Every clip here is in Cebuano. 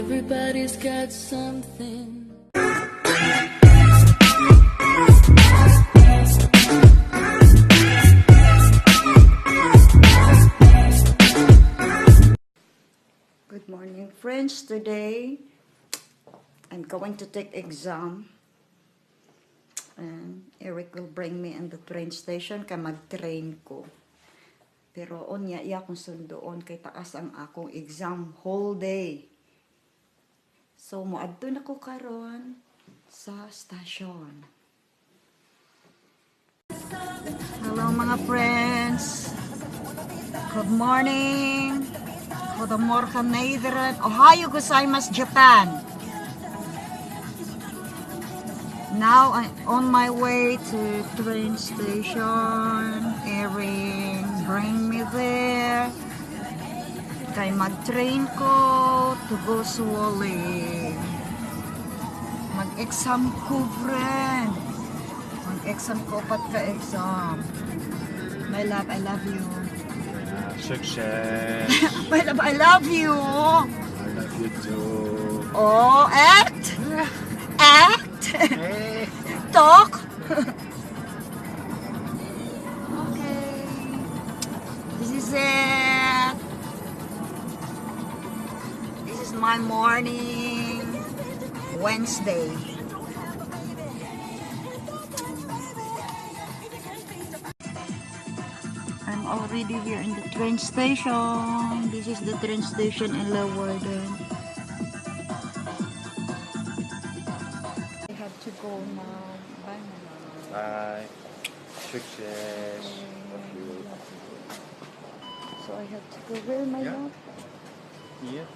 Everybody's got something. Good morning, friends. Today, I'm going to take exam. And Eric will bring me in the train station kay mag-train ko. Pero unya iya akong sundoon kay taas ang akong exam whole day. So moadto na ko karon sa station. Hello, mga friends. Good morning. Goedemorgen, Nederland. Ohayo gozaimasu, Japan. Now I'm on my way to train station. Erin bring me there. Kay mag-train ko to go Zwolle. Mag-exam ko, friend. Mag-exam ko, upat ka exam. My love, I love you. Succes. My love, I love you. I love you too. Oh, act! Act! Hey. Talk! Okay. This is it. This is my morning. Wednesday. I'm already here in the train station. This is the train station in Leeuwarden. I have to go now. Bye, my love. Bye. Succes. Love you. So I have to go where, my Ja. love? Hier.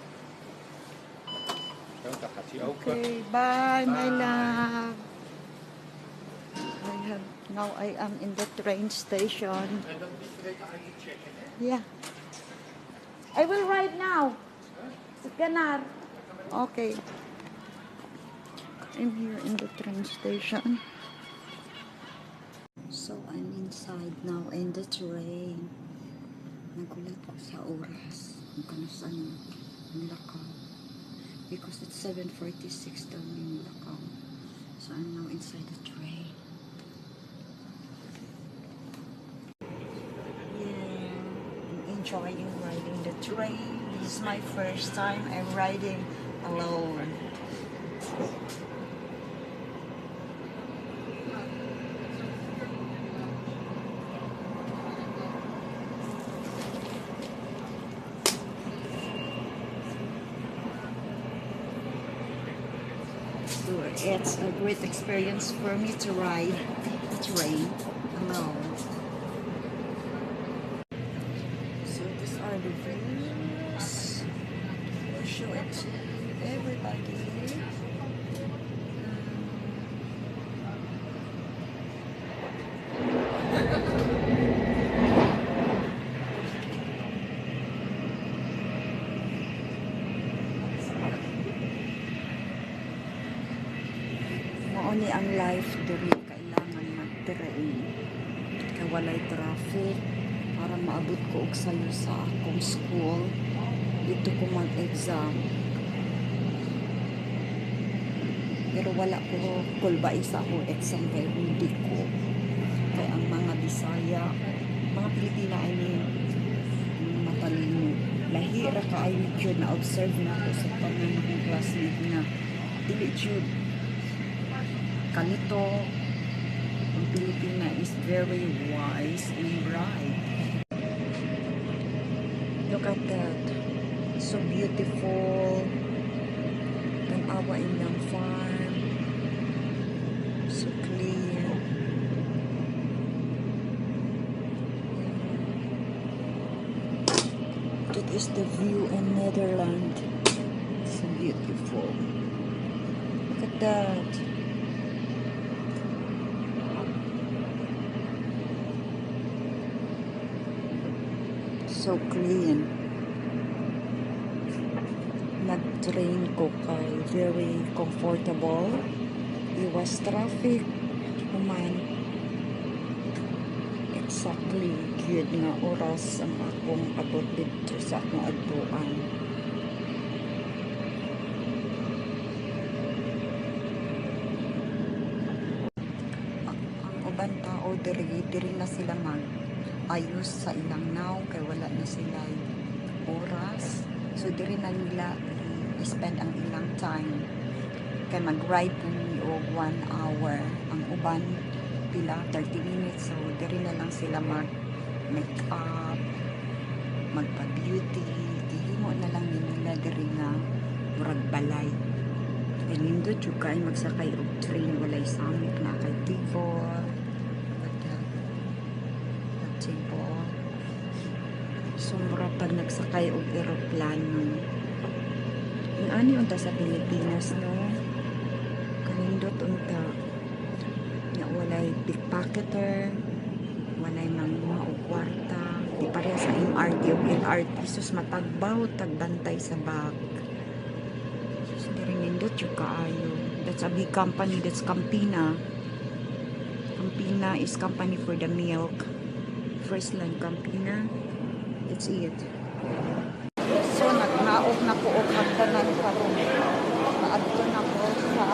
Zo, dan gaat hij open. Okay, bye, my Bye. Love. I have now I am in the train station. En dan niet vergeten uit te checken, hè? Yeah. I will ride now. Ganar. Okay. I'm here in the train station. So I'm inside now in the train. Nagulat ko sa oras. Kung kanus-a lakaw. Because it's 7:46 daw yung lakaw. So I'm now inside the train. Yeah, I'm enjoying riding the train. This is my first time I'm riding alone. So it's a great experience for me to ride the train alone. So these are the views. I'll show it to everybody. Mao ni ang life diri, kailangan mag-train. Kay walay traffic para maabot ko og sayo sa akong school. Dito ko mag-exam. Pero wala ko kulbay sa akong exam kay hindi ko. Kay ang mga Bisaya, mga Pilipina, I mean, mga matalino. Lahi ra kaayo jud na observe na ako sa tanan akong classmate nga dili jud kalito. Ang Pilipina is very wise and bright. Look at that. So beautiful. Tanawa inyong farm. So clear. Yeah. That is the view in Netherlands. So beautiful. Look at that. So clean. Nag-train ko kay very comfortable. Iwas traffic. Human. Exactly gyud nga oras ang akong abot didto sa akong adtuan. diri, diri na sila mag ayos sa ilang nawong kay wala na sila oras. So diri na nila i-spend ang ilang time. Kay mag-ride po mi og 1 hour. Ang uban pila, 30 minutes. So diri na lang sila mag make up, magpa-beauty. Gihimo na lang ni nila diri nga murag balay. Kay nindot jud kay magsakay og train, walay samok na kay table. At that table. So mura pag nagsakay og eroplano. Ang ani unta sa Pilipinas, no? Kanindot unta. Nga walay pickpocketer, walay manguha og kwarta. Di pareha sa MRT o LRT. Sus, matagbaw, tagbantay sa bag. Sus, diri nindot jud kaayo. That's a big company. That's Campina. Campina is company for the milk. Friesland Campina. That's it. So, nagnaog na ko og hagdanan karon. Maadto na ko sa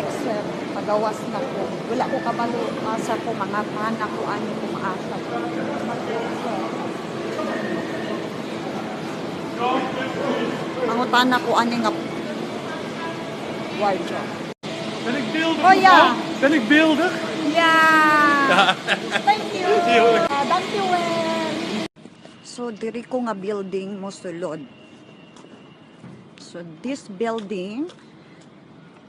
exam. Pagawas na ko. Wala ko kabalo asa ko mga pana ko ani kung asa ko mag-exam. Mangutana ko ani nga wardrobe. Ben ik beeldig? Oh ja. Ben ik beeldig? Yeah. Thank you. Thank you, well. So diri ko nga building mo sulod. So this building,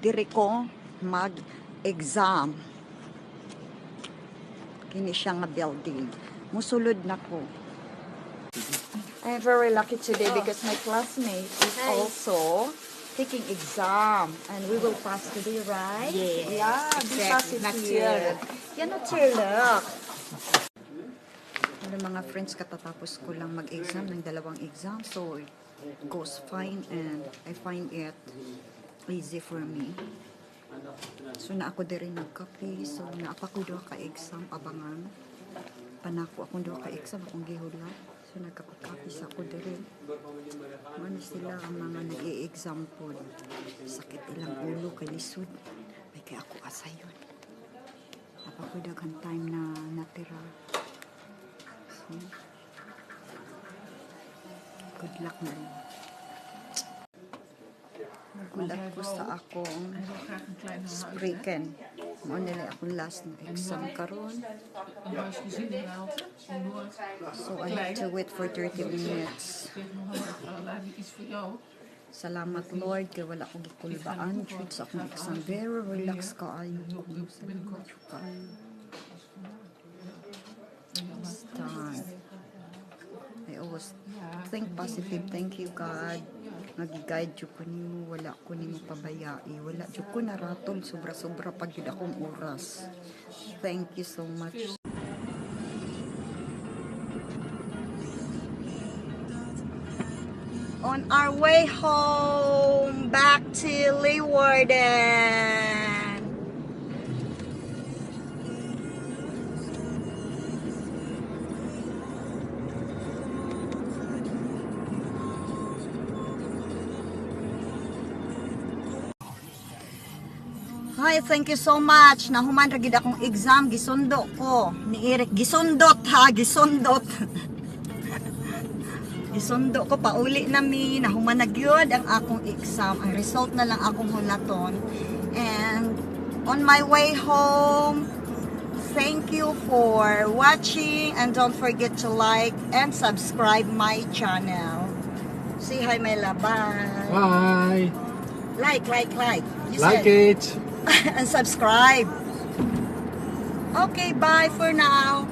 diri ko mag-exam. Kini siya nga building. Musulod na ko. I'm very lucky today because my classmate is also taking exam and we will pass today, right? Yes, Yeah, be exactly. positive. Natuurlijk. Ja, natuurlijk. Hello, mga friends, katatapos ko lang mag-exam ng dalawang exam. So, it goes fine and I find it easy for me. So, na ako diri nagkape. So, naa pa ko duha ka exam abangan. Panako akong duha ka exam akong gihulat. So, nagkape-kape sa ako diri. Mano sila ang mga nag-i-exam po. Sakit ilang ulo kay lisod. Ay, kay ako asayon. Naa pa ko daghan time na natira. So, good luck na rin. Nagulat ko sa akong Hij wil graag een klein huis, hè? spreken. Mao nila akong last na exam karon. Een huisgezin in Raalte, in Noord. So I have to wait for 30 minutes. Ik zeg nog wel, Lavi, iets voor jou. Salamat, Lord, kay wala ko gikulbaan jud sa akong exam. Very relaxed kaayo ko. Salamat jud kaayo. It's time. I always think positive. Thank you, God. Nag-guide jud ko nimo, wala ko nimo pabayai. Wala jud ko naratol, sobra-sobra pag jud akong oras. Thank you so much. On our way home back to Leeuwarden. Hi, thank you so much. Nahuman ra gid akong exam, gisundo ko ni Eric. Gisundot ha, gisundot. Gisundo ko pauli na mi, nahuman na gyud ang akong exam. Ang result na lang akong hulaton. And on my way home, thank you for watching and don't forget to like and subscribe my channel. Say hi, my love. Bye. Bye. Like, like, like. You Like said. it. And subscribe. Okay, bye for now.